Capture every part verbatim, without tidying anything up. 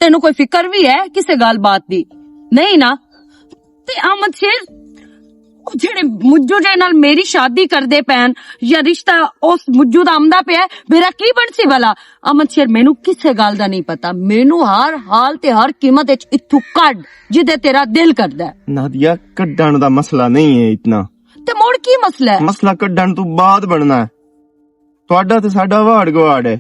تینوں کوئی فکر بھی ہے کسے گل بات دی؟ نہیں نا؟ تے احمد شیر، او جڑے مجو جے نال میری شادی کردے پین، یا رشتہ اس مجو دا آمدا پیا ہے، میرا کی بن سی بھلا؟ احمد شیر، مینوں کسے گل دا نہیں پتا، مینوں ہر حال تے ہر قیمت وچ اتھوں کڈ، جدے تیرا دل کردا ہے۔ نادیا، کڈن دا مسئلہ نہیں ہے اتنا۔ تے مڑ کی مسئلہ ہے؟ مسئلہ کڈن تو بعد بننا ہے۔ تہاڈا تے ساڈا واڑ گواڑ ہے۔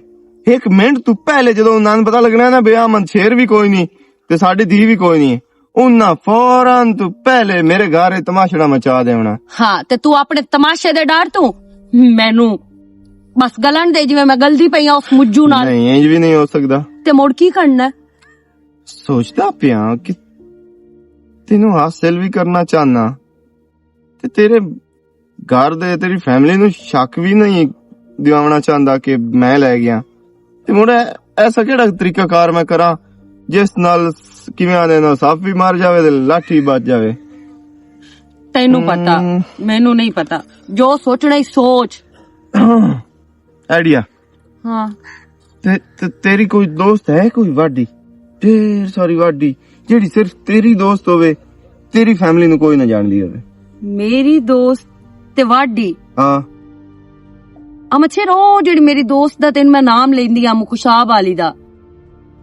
ایک منٹ تو پہلے جدوں انہاں نوں پتہ لگنا ہے نا، بے امن شیر بھی کوئی نہیں تے ساڈی دھی بھی کوئی نہیں، انہاں فوراً تو پہلے میرے گھر تماشڑا مچا دیونا۔ ہاں، تے تو اپنے تماشے دے ڈر تو مینوں بس گلن دے، جویں میں گلدی پئی ہاں اس مجو نال۔ نہیں، انج بھی نہیں ہو سکدا۔ تے مڑ کی کرنا ہے؟ سوچدا پیاں کہ تینوں حاصل بھی کرنا چاہنا، تے تیرے گھر دے، تیری فیملی نوں شک وی نہیں دیواونا چاہندا کہ میں لے گیا۔ تے مڑ ایسا کیڑا طریقہ کار میں کراں جس نال، کیویں آندے نال، سپ وی مر جاوے تے لاٹھی بچ جاوے؟ تینوں پتا، مینوں نہیں پتا۔ جو سوچنا ہی سوچ۔ آئیڈیا۔ ہاں۔ تے، تے تیری کوئی دوست ہے، کوئی واڈی، ڈھیر ساری واڈی، جیڑی صرف تیری دوست ہووے، تیری فیملی نوں کوئی نہ جاندی ہووے؟ میری دوست تے واڈی؟ ہاں۔ اما چھے رو، جیڑی میری دوست دا تین میں نام لیندی آ، مخشاب والی دا۔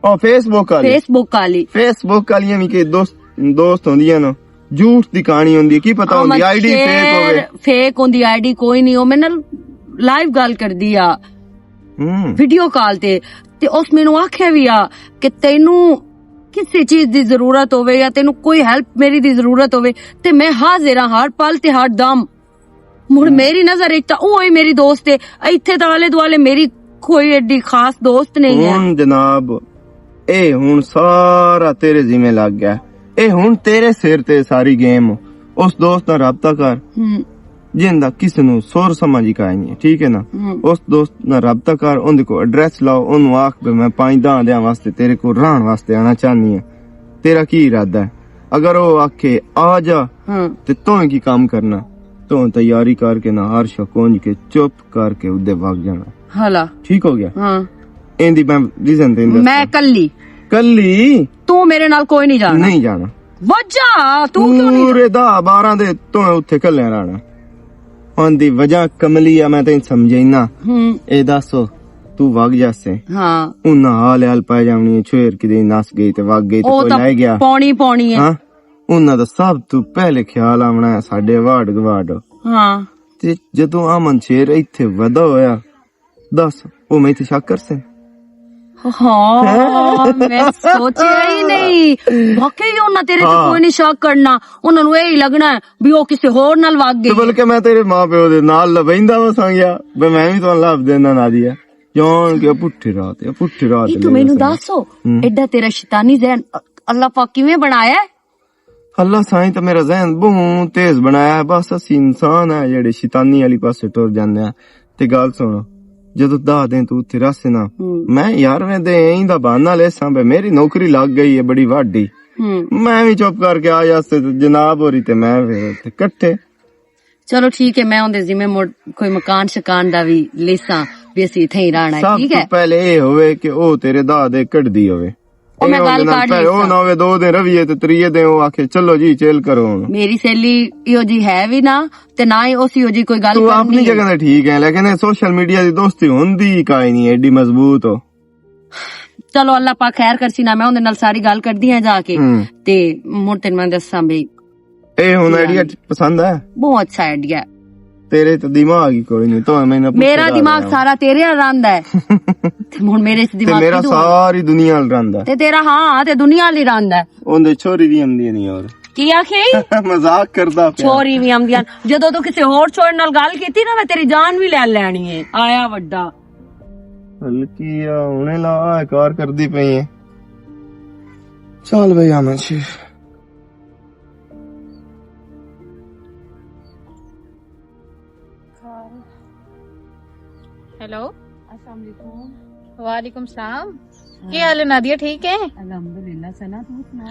او، فیس بک والی؟ فیس بک والی۔ فیس بک والیاں وی کہ دوست، دوست ہوندیاں نا۔ جھوٹ دی کہانی ہوندی ہے، کی پتہ ہوندی، آئی ڈی فیک ہووے۔ فیک ہوندی، آئی ڈی کوئی نہیں، او میرے نال لائیو گل کردی آ، ہم۔ ویڈیو کال تے۔ تے اس مینوں آکھیا وی آ کہ تینوں کسی چیز دی ضرورت ہووے یا تینوں کوئی ہیلپ میری دی ضرورت ہووے، تے میں حاضر ہاں ہر پل تے ہر دم۔ مڑ میری نظر اچ تاں اوہ ہی میری دوست ہے۔ ایتھے تاں آلے دوالے میری کوئی ایڈی خاص دوست نہیں ہے۔ ہن جناب، اے ہن سارا تیرے ذمہ لگ گیا۔ اے ہن تیرے سر تے ساری گیم۔ اس دوست نال رابطہ کر، ہم۔ جن دا کس نوں سور سمجھ ہی کائے نہیں ہے، ٹھیک ہے نا؟ ہم۔ اس دوست نال رابطہ کر، اون دے کو ایڈریس لاؤ، اون نوں آکھ بے میں پانچ دہ دیاں واسطے تیرے کو رہن واسطے آنا چاہنی ہے۔ تیرا کی ارادہ ہے؟ اگر او آکھے آ جا، ہاں۔ تے تو کی کام کرنا؟ تو تیاری کر کے نہ ہر شکونج کے چپ کر کے ادے بھاگ جانا۔ ہلا۔ ٹھیک ہو گیا؟ ہاں۔ ایندی میں ریزن تے دسنا۔ میں کلی۔ کلی؟ تو میرے نال کوئی نہیں جانا۔ نہیں جانا۔ وجہ؟ تو کیوں نہیں؟ پورے دہ بارہ دے تو اتھے کلے رہنا۔ ان دی وجہ کملی آ، میں تینوں سمجھائنا۔ ہوں۔ اے دسو، تو وگ جاسے۔ ہاں۔ انہاں حال حال پائے جاونی ہے، چھویر کدے نس گئی تے وگ گئی تے او کوئی تاں لے گیا۔ پونی پونی ہے۔ ہاں؟ انہاں دا سب تو پہلے خیال آونا ہے ساڈے واڈ گواڈ۔ ہاں۔ تے جدوں امن شیر ایتھے ودا ہویا، دس، او میں ایتھے شک کرسے؟ ہاں، میں سوچیا ہی نہیں۔ واقعی انہاں تیرے تے ہاں۔ کوئی نہیں شک کرنا۔ انہاں نوں اے ہی لگنا ہے بھی او کسے ہور نال وگ تے گئی۔ بلکہ میں تیرے ماں پیو دے نال لبیندا وساں گیا، بے میں وی تانوں لب دینا نادیا۔ جان کے پٹھے راہ تے، پٹھے راہ تے اے تو لے مینوں وساں۔ دس، ہوں۔ ایڈا تیرا شیطانی ذہن اللہ پاک کیویں بنایا ہے؟ اللہ سائیں تے میرا ذہن بہوں تیز بنایا ہے، بس اسی انسان ہے جڑے شیطانی والی پاسے ٹر جاندے ہیں۔ تے گل سن، جدوں دہ دن تو اتھے رہسے نا، ہوں۔ میں یار میں دے ایندا بہانہ لیساں بے میری نوکری لگ گئی ہے بڑی واڈی۔ ہوں۔ میں وی چپ کر کے آ جاسے تے جناب ہوری تے میں فیر اتھے کٹھے۔ چلو ٹھیک ہے، میں اوندے ذمے مڑ کوئی مکان شکان دا وی لیساں، وی اسی اتھے ہی رہنا ہے، سب ٹھیک تو ہے؟ پہلے اے ہوئے کہ او تیرے دہ دے کڈدی ہوئے۔ او میں اے گل اوندے نال کر پہلے او لیساں۔ نہ ہوئے، دو دن رویے تے تریے دن او آکھے، "چلو جی، چیل کرو ہن۔" میری سہیلی ایہو جی ہے وی نہ، تے نہ ہی اسی ایہو جی کوئی گل تو کرنی اپنی ہے۔ جگہ تے ٹھیک ہے، لیکن اے سوشل میڈیا دی دوستی ہوندی ہی کائے نہیں ایڈی مضبوط ہو۔ چلو، اللہ پاک خیر کرسی نہ، میں اوندے نال ساری گل کردی ہاں جا کے۔ ہوں۔ تے مڑ تینوں میں دساں بھئی۔ اے ہن آئیڈیا پسند ہے؟ بہت اچھا آئیڈیا ہے۔ تیرے تے دماغ ہی کوئی نہیں، تو میں نہ پوچھ میرا رہا دماغ رہا۔ سارا تیرے نال رہندا ہے۔ تے ہن میرے اس تے دماغ میرا کی دور؟ ساری دنیا نال رہندا ہے۔ تے تیرا ہاں، تے دنیا نال ہی رہندا ہے۔ اوندے چھوری بھی آندی نہیں اور۔ کی آکھے؟ مذاق کردا پیا۔ چھوری بھی آندیاں۔ جدوں تو کسے ہور چھوڑ نال گل کیتی نا، میں تیری جان بھی لے لینی ہے۔ آیا وڈا۔ ہلکی آ، ہنے لا، اے کار کردی پئی ہے۔ چل بھائی، آمن شریف۔ ہیلو۔ السلام علیکم۔ وعلیکم السلام۔ ہاں۔ کی حال ہے نادیہ، ٹھیک ہے؟ الحمدللہ، ثنا، تو سنا؟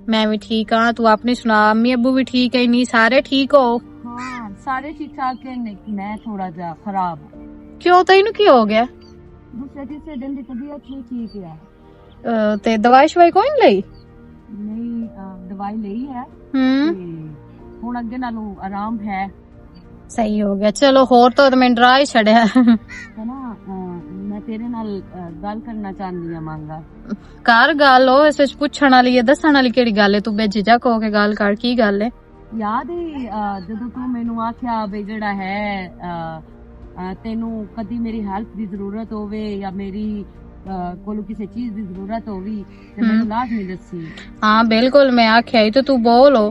میں بھی ٹھیک ہاں، تو اپنی سنا؟ امی ابو بھی ٹھیک ہے؟ نہیں، سارے ٹھیک ہو؟ ہاں، سارے ٹھیک ٹھاک ہیں، لیکن میں تھوڑا جا خراب ہوں۔ کیوں، تینوں کی ہو گیا؟ دوسرے تیسرے دن دی طبیعت نہیں ٹھیک ہے۔ تے دوائی شوائی کوئی نہیں لئی؟ نہیں، آ، دوائی لئی ہے۔ ہوں۔ تے ہن اگے نالوں آرام ہے۔ صحیح ہو گیا۔ چلو، ہور تو میں ڈرا ہی چھڑیا۔ ہے نا، آ، میں تیرے نال، آ، گل کرنا چاہندی ہاں، مانگا۔ کر گل، او اس وچ پچھن والی ہے، دسن والی کیڑی گل ہے؟ تو بے جھجک ہو کے گل کر، کی گل ہے؟ یاد ہے، آ، جدوں تو مینوں آکھیا بے جڑا ہے، آ، آ، تینوں کدی میری ہیلپ دی ضرورت ہووے یا میری، آ، کولوں کسے چیز دی ضرورت ہووی، تے مینوں ہم۔ لازمی دسی۔ ہاں، بالکل، میں آکھیا ہی تے تو بول ہو۔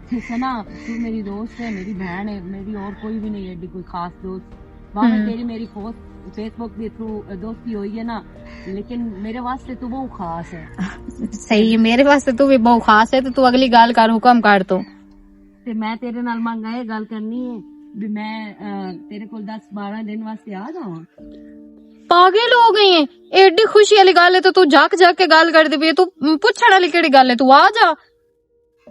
تے سنا، تو میری دوست ہے، میری بہن ہے، میری اور کوئی بھی نہیں ہے ایڈی کوئی خاص دوست۔ بھاویں ہم۔ تیری میری فوس-، فیس بک دے تھرو دوستی ہوئی ہے نا، لیکن میرے واسطے تو بہت خاص ہے۔ صحیح ہے، میرے واسطے تو بھی بہت خاص ہے، تو تو اگلی گل کر، حکم کر تو۔ تے میں تیرے نال مانگا یہ گل کرنی ہے بھی میں، آ، تیرے کول دس بارہ دن واسطے آ جاواں۔ پاگل ہو گئی ہیں، ایڈی خوشی والی گل ہے تو تو جھک جھک کے گل کر دی پئی ہے، تو پوچھن والی کیڑی گل ہے، تو آ جا۔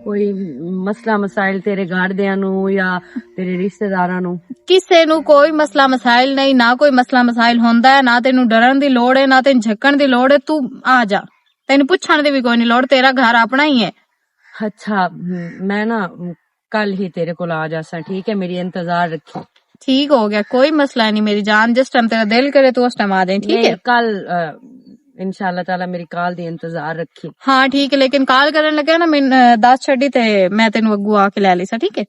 کوئی مسئلہ مسائل تیرے گھر دیاں نو یا تیرے رشتہ داراں نو؟ کسے نو کوئی مسئلہ مسائل نہیں، نہ کوئی مسئلہ مسائل ہوندا ہے، نہ تینوں ڈرن دی لوڑ ہے، نہ تینوں جھکن دی لوڑ ہے۔ تو آ جا، تینوں پوچھن دی بھی کوئی نہیں لوڑ، تیرا گھر اپنا ہی ہے۔ اچھا، میں نا کل ہی تیرے کول آ جاساں، ٹھیک ہے؟ میری انتظار رکھی۔ ٹھیک ہو گیا، کوئی مسئلہ نہیں میری جان، جس ٹائم تیرا دل کرے تو اس ٹائم آ جائیں، ٹھیک ہے؟ کل، آ، انشاءاللہ تعالیٰ میری کال دی انتظار رکھی۔ ہاں ٹھیک ہے، لیکن کال کرن لگا نا، میں، آ، دس چھڈی تے میں تینوں اگوں آ کے لے لیساں، ٹھیک ہے؟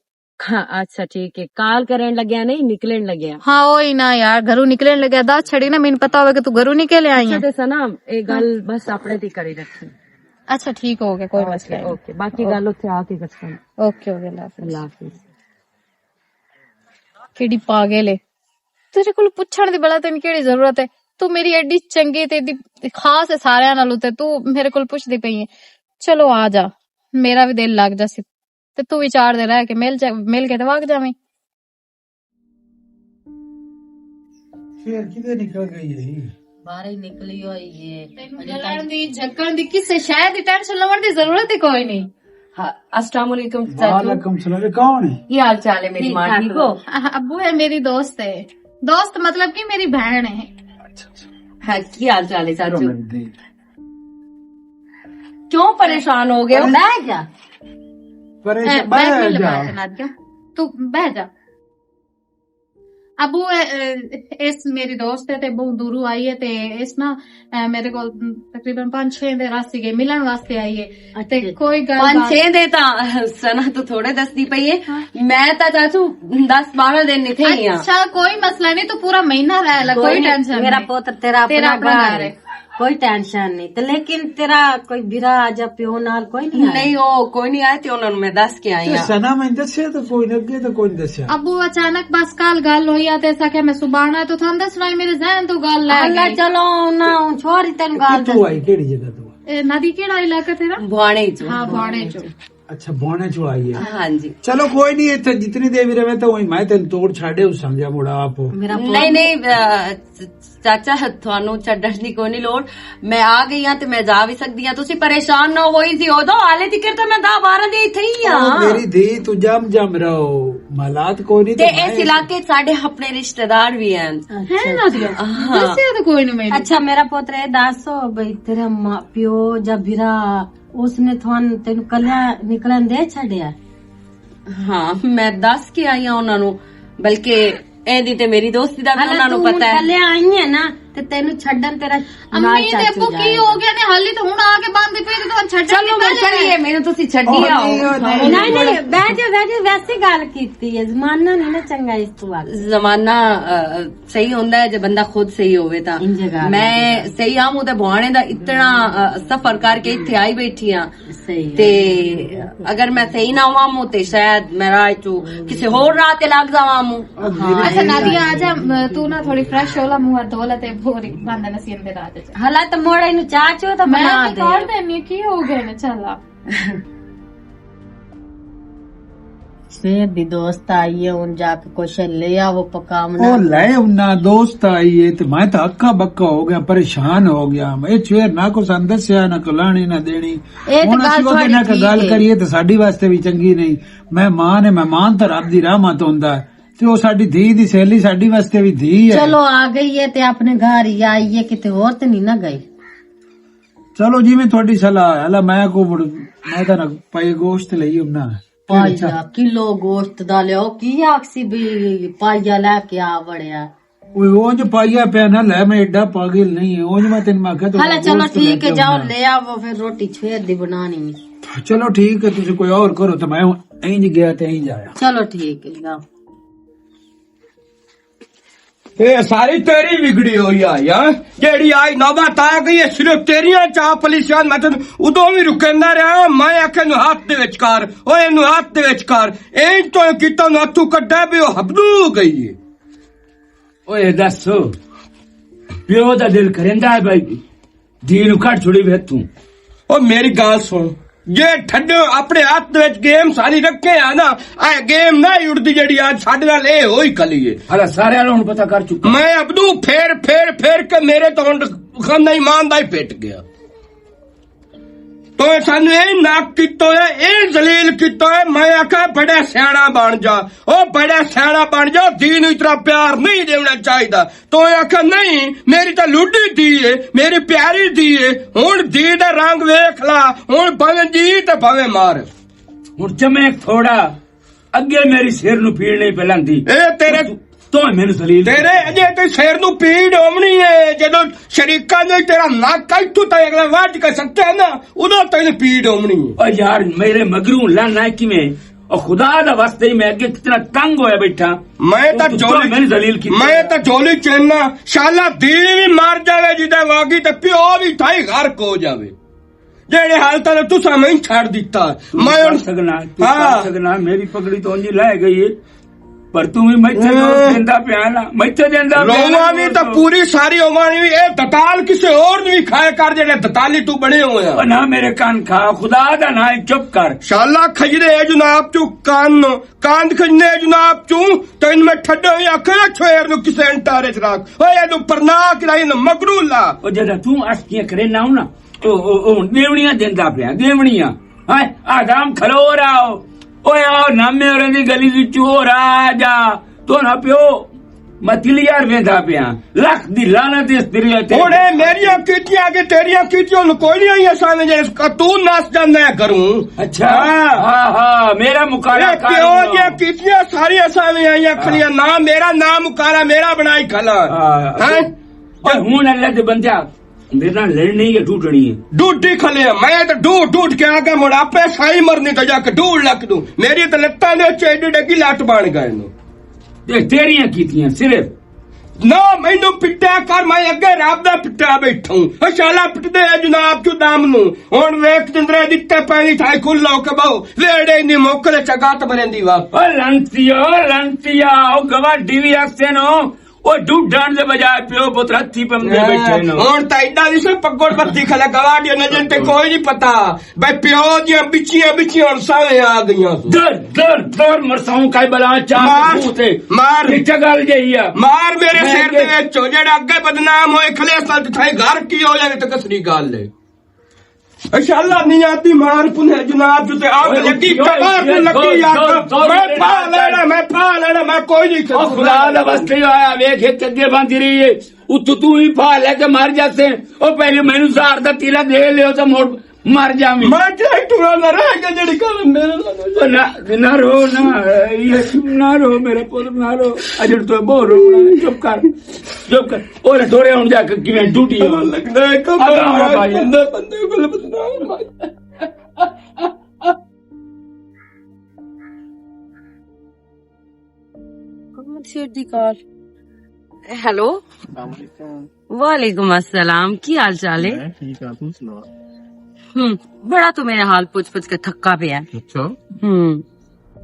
ہاں، اچھا ٹھیک ہے، کال کرن لگیا نہیں، نکلن لگیا۔ ہاں، وہی نا یار، گھروں نکلن لگیا، دس چھڑی نا، مینوں پتا ہوئے کہ تو گھروں نکل آئی اچھا، ہیں۔ تے سنم، یہ گل بس اپنے تے کری رکھی۔ اچھا، ٹھیک ہو گیا، کوئی مسئلہ نہیں۔ اوکے، باقی گل اتھے آ کے کرساں۔ اوکے ہو گیا، اللہ حافظ۔ اللہ حافظ۔ کیڑی پاگل ہے، تیرے کول پوچھن دی بلا تینوں کیڑی ضرورت ہے؟ تو میری ایڈی چنگی تے ایڈی خاص ہے ساریاں نالوں، تے تو میرے کول پوچھدی پئی ہے۔ چلو آ جا، میرا بھی دل لگ جا سی۔ تے تو وچار دے رہ کے مل جا، مل کے تے وگ جاویں۔ پھر کدے نکل گئی ہے؟ باہر ہی نکلی ہوئی ہے۔ تینوں جلن دی، جھکن دی، کسے شے دی ٹینشن لوݨ دی ضرورت ہی کوئی نہیں۔ ہاں، السلام علیکم چاچو۔ وعلیکم السلام، یہ کون ہے؟ کی حال چال ہے میری ماں، ٹھیک ہو؟ ابو ہے، میری دوست ہے۔ دوست مطلب کہ میری بہن ہے۔ اچھا، اچھا۔ ہاں، کی حال چال ہے چاچو؟ کیوں پریشان ہو گئے ہو؟ بہ جا۔ پریشان، اے، بہ بہ جا۔ نادیہ، تو بہ جا۔ ابو، اے، اے، اس میری دوست ہے تے بہت دوروں آئی ہے تے اس نا، اے، میرے کول تقریباً پانچ چھ دے راستے گئے، ملن واسطے آئی ہے۔ تے اچھا۔ کوئی گل پانچ بات چھ دے تاں سنا تو تھوڑے دسدی پئی ہے۔ ہاں۔ میں تاں چاچو دس بارہ دن اتھے ہی ہاں۔ اچھا، کوئی مسئلہ نہیں، تو پورا مہینہ رہ لے، کوئی کوئی نہیں، ٹینشن میرا نہیں۔ پتر تیرا تیرا اپنا اپنا گھر گھر ہے۔ ہے۔ کوئی ٹینشن نہیں۔ تے لیکن تیرا کوئی برا آ جا پیو نال کوئی نہیں آیا؟ نہیں، او کوئی نہیں آیا تے انہاں نوں میں دس کے آئی تے ہاں۔ سنا میں دسیا تے کوئی نہ، اگے تے کوئی نہیں دسیا۔ ابو اچانک بس کل گل ہوئی آ تے اسا کہ میں سبحان اللہ تو تھان دسنا ہی، میرے ذہن تو گل لے اللہ گئی۔ چلو، انہاں ہن چھوڑ ہی تینوں گل کتھوں دس۔ آئی، کیڑی جگہ تو آئی؟ اے، نادی کیڑا علاقہ تیرا؟ بوانے چوں۔ ہاں، بوانے چوں۔ اچھا، بوانے چوں آئی ہے۔ ہاں جی۔ چلو کوئی نہیں، اتھے جتنی دیر بھی رہے تو وہی میں تینوں توڑ چھاڑے اس سمجھا مڑا آپ۔ میرا پوت نہیں، نہیں، آ، چاچا، تھانوں چھڈن دی کوئی نہیں لوڑ۔ میں آ گئی ہاں تے میں جا بھی سکدی ہاں۔ تسی پریشان نہ ہوئی سی، اودوں حالے تکر تے میں دہ بارہ دے اتھے ہی او ہاں۔ میری دھی، تو جم جم رہو، حالات کوئی نہیں تے تے میں اس علاقے ساڈے اپنے رشتہ دار بھی ہیں۔ اچھا۔ ہے نا جی؟ ہاں۔ دسیا تو کوئی نہیں میں۔ اچھا، میرا پوتر، اے دس، او بھئی، تیرا ماں پیو جا برا، اس نے تھان، تینوں کلیا نکلن دے چھڈیا؟ ہاں، میں دس کے آئی ہاں انہاں نوں، بلکہ اے دی تے میری دوستی دا بھی انہاں نوں پتہ ہے۔ کلیا آئی ہے نا، تے تینوں چھڈن تیرا امی تے ابو کی ہو گیا نے، حالی تے ہن آ کے بند پے تے تہاں چھڈن چلو، میں چلیے، مینوں تسی چھڈی آؤ۔ نہیں، نہیں، بیٹھ جا، بیٹھ جا، ویسے گل کیتی ہے، زمانہ نہیں نا چنگا اس تو بعد۔ زمانہ، آ، صحیح ہوندا ہے جے بندہ خود صحیح ہووے تاں۔ میں صحیح آں، میں تے بھانے دا اتنا، آ، سفر کر کے اتھے آئی بیٹھی ہاں۔ صحیح ہے۔ تے اگر میں صحیح نہ ہوواں مو تے شاید میں راہ چوں کسے ہور راہ تے لگ جاواں مو۔ ہاں۔ اچھا نادیہ، آ جا، تو نا تھوڑی فریش ہو لا، منہ ہتھ دھو لا تے بھوری بندہ نسیم دے راہ تے چل۔ حالات موڑ اینو چاہ چو تاں میں بنا تے دے۔ توڑ دینی، کی ہو گیا نا، چل آ۔ سویر دی دوست آئی ہے، ہن جا کے کچھ لے آ، وہ پکاونا۔ او لے انہاں دوست آئی ہے تے میں تاں اکا بکا ہو گیا، پریشان ہو گیا۔ اے سویر نہ کو سان دسیا، نہ کلانی، نہ دینی۔ اے تے ہن گل اسی اوہدے تھوڑی نال ٹھیک گل ہے۔ کریے تے ساڈی واسطے بھی چنگی نہیں۔ مہمان ہے، مہمان تاں رب دی رحمت ہوندا ہے۔ تے او ساڈی دھی دی سہیلی ساڈی واسطے بھی دھی ہے۔ چلو آ گئی ہے تے اپنے گھر ہی آئی ہے، کتے ہور تے نہیں نہ گئی۔ چلو جی، میں تھوڑی صلاح ہے، اللہ میں کو مڑ، میں تاں نہ پائے گوشت لئی ہم نہ۔ پائیا، کلو گوشت دا لیاؤ، کی آکسی بھی پائیا لے کے آ وڑیا۔ اوئے، اونج پائیا پیا نہ لے، میں ایڈا پاگل نہیں ہے۔ اونج میں تینوں آکھیا تو ہلا، چلو گوشت لے ٹھیک ہے، کے جاؤ آؤنا۔ لے آؤ، پھر روٹی چھیر دی بنانی۔ چلو ٹھیک ہے، تسی کوئی اور کرو تے میں انج گیا تے انج آیا۔ چلو ٹھیک ہے، جاؤ۔ اے ساری تیری وگڑی ہوئی آ یار، جیڑی آئی نوبت آ گئی ہے، صرف تیریاں چاپلیسیاں۔ میں تینوں ادوں وی رکیندا رہیا، میں آکھیا نوں ہاتھ دے وچ کر، اوئے نوں ہاتھ دے وچ کر، ایں تو کیتا نوں ہتھوں کڈا بھی او ہبدو گئی ہے۔ اوئے دس، پیو دا دل کریندا ہے بھائی، دھی نوں کڈ چھڑی وے توں۔ او میری گل سن، جے ٹھڈے اپنے ہاتھ دے وچ گیم ساری رکھے آ نا، اے گیم نہ اڑدی جیڑی اج ساڈے نال اے ہوئی کھلی ہے۔ ہلا سارے نوں ہن پتہ کر چکا۔ میں ابدو پھیر، پھیر، پھیر کے میرے تو ہن خانہ ایمان دا ہی پٹ گیا۔ تو سانو اے ناک کیتا ہے، اے ذلیل کیتا ہے۔ میں آکھا بڑا سیاݨا بن جا، او بڑا سیاݨا بن جا، دین نوں اتنا پیار نہیں دینا چاہیدا۔ تو آکھا نہیں، میری تاں لڈی دی ہے، میری پیاری دی ہے۔ ہن دی دا رنگ ویکھ لا، ہن بھاویں جی تے بھاویں مار۔ ہن چمے تھوڑا، اگے میری سر نوں پیڑ نہیں پلاندی۔ اے تیرے تو، تو مینوں ذلیل تیرے اجے تے سر نوں پیڑ ہومنی ہے، جدوں شریکاں نے تیرا نک کل تو تے اگلا وڈ کے سکے نا، اودوں تینوں پیڑ ہومنی ہے۔ او یار، میرے مگروں لن نہ کیویں؟ او خدا دا واسطے ہی میں اگے کتنا تنگ ہویا بیٹھا۔ میں تاں تو، تو جولی، مینوں ذلیل کیتا۔ میں تاں جولی چیننا، شالا دی وی مر جاوے جدے واگی تے پیو وی تھائی غرق ہو جاوے۔ جیڑے حالتاں نے تساں میں چھڑ دتا۔ تو میں کر ہن سکنا، تو ہاں۔ کر سکنا، میری پگڑی تو انجی لے گئی ہے۔ پر تو بھی میتھے اے۔ دور دیندا پیا نا، میتھے دیندا پیا نا، روواں بھی تو تو۔ پوری ساری عمر بھی اے دتال کسے اور نوں بھی کھایا کر، جیڑے دتالی تو بنے ہوئے ہیں۔ او نہ میرے کان کھا، خدا دا نہ ہے، چپ کر۔ شالا کھجرے جناب تو کان، کاند کھجنے جناب تو، تین میں ٹھڈے ہوئی آکھے چھویر نوں کسے انٹارے چ رکھ۔ اوے نوں پرنا کرائی نہ مگرو لا۔ او جدا تو اسکیاں کرے نہ ہونا۔ او، او، او، دیونیاں دیندا پیا، دیونیاں۔ ہائے، آدم کھلو رہا ہو۔ اوے آؤ، نامے اور دی گلی دی چور آ جا۔ تو نہ پیو، میں تلیار ویندا پیا۔ لکھ دی لعنت اس دریا تے۔ ہن اے میریاں کیتیاں کہ تیریاں کیتیاں نوں کوئی نہیں آئی اساں نے جے اس کا تو نس جاندا ہے کروں۔ اچھا۔ ہاں۔ ہاں، ہاں، میرا مکارا اے کر پیو لو۔ دیاں کیتیاں ساریاں ساویں آئیاں ہاں۔ کھڑیاں۔ نہ میرا نام مکارا، میرا بنائی کھلا۔ ہاں۔ ہیں؟ اور ہن اللہ دے بندیا، میرے نال لڑنی یا ڈوڈنی ہے؟ ڈوڈی کھلے، میں تے ڈوڈ ڈوڈ کے آ کے مڑ آپے سائی مرنی تے جا کے ڈوڈ لکھ دوں۔ میری تے لتاں دے وچ ایڈی ڈگی لٹ بن گئے نو۔ دیکھ، تیریاں کیتیاں صرف۔ نہ، مینوں پٹیا کر، میں اگے رب دا پٹیا بیٹھا ہوں۔ او شالا پٹدے اے جناب چوں دم نوں۔ ہن ویکھ جندرے دتے پینی تھائی کھلا ہو کے باؤ۔ ویڑے نہیں موکلے چگا تے مرندی وا۔ او لنتیا، او لنتیا، او گواڈی وی آکھدے نو۔ او ڈوڈن دے بجائے پیو پتر ہتھی پمدے بیٹھے نو۔ ہن تاں ایڈا وی سو پگوڑ بتی کھلا گواڈی نجن تے کوئی نہیں پتا۔ بھائی پیو دیاں بچیاں، بچیاں ہن ساویں آ گئیاں سو۔ در، در، در مرساؤں کائی بلا چاہ مار، تے۔ مار۔ یہ چا گل جائی ہے۔ مار میرے میں سر دے اگے وچ، جڑا اگے بدنام ہوئے، کھلے سال تے تھائی گھر کی ہو جائے تے کسری گل ہے۔ انشاءاللہ نہیں آتی مار کن ہے جناب، جو تے آگ اوئے، لگی، اوئے، کبار اوئے، کن لگی، اوئے، یار۔ اوئے، میں اوئے، پا لینا، میں پا لینا، میں کوئی نہیں او کروں۔ خدا دا واسطے آیا، ویکھ، ایک اگے باندھی رہی ہے۔ اتو تو ہی پا لے کے مر جاتے ہیں۔ او پہلے مینوں زہر دا تیرا دے لیو تے مڑ مر جاویں۔ میں تے ٹورا نہ رہ گیا جڑی گل میرے نال ہوئی۔ او نہ، نہ رو، نہ، یہ نہ رو میرے پتر، نہ رو۔ اجڑ تو بہت رونا ہے، چپ کر، چپ کر۔ اور تھوڑے ہن جا کے کیویں ڈوٹی ہو۔ لگدا ہے کہ اگا ہوا بھائی۔ بندے، بندے کو بدنام بھائی۔ کون سی دی کال؟ ہیلو۔ السلام علیکم۔ وعلیکم السلام، کی حال چال ہے؟ میں ٹھیک ہاں، تم سناؤ؟ ہوں، بڑا تو میرا حال پوچھ پوچھ کے تھکا پیا ہے۔ اچھا۔ ہوں۔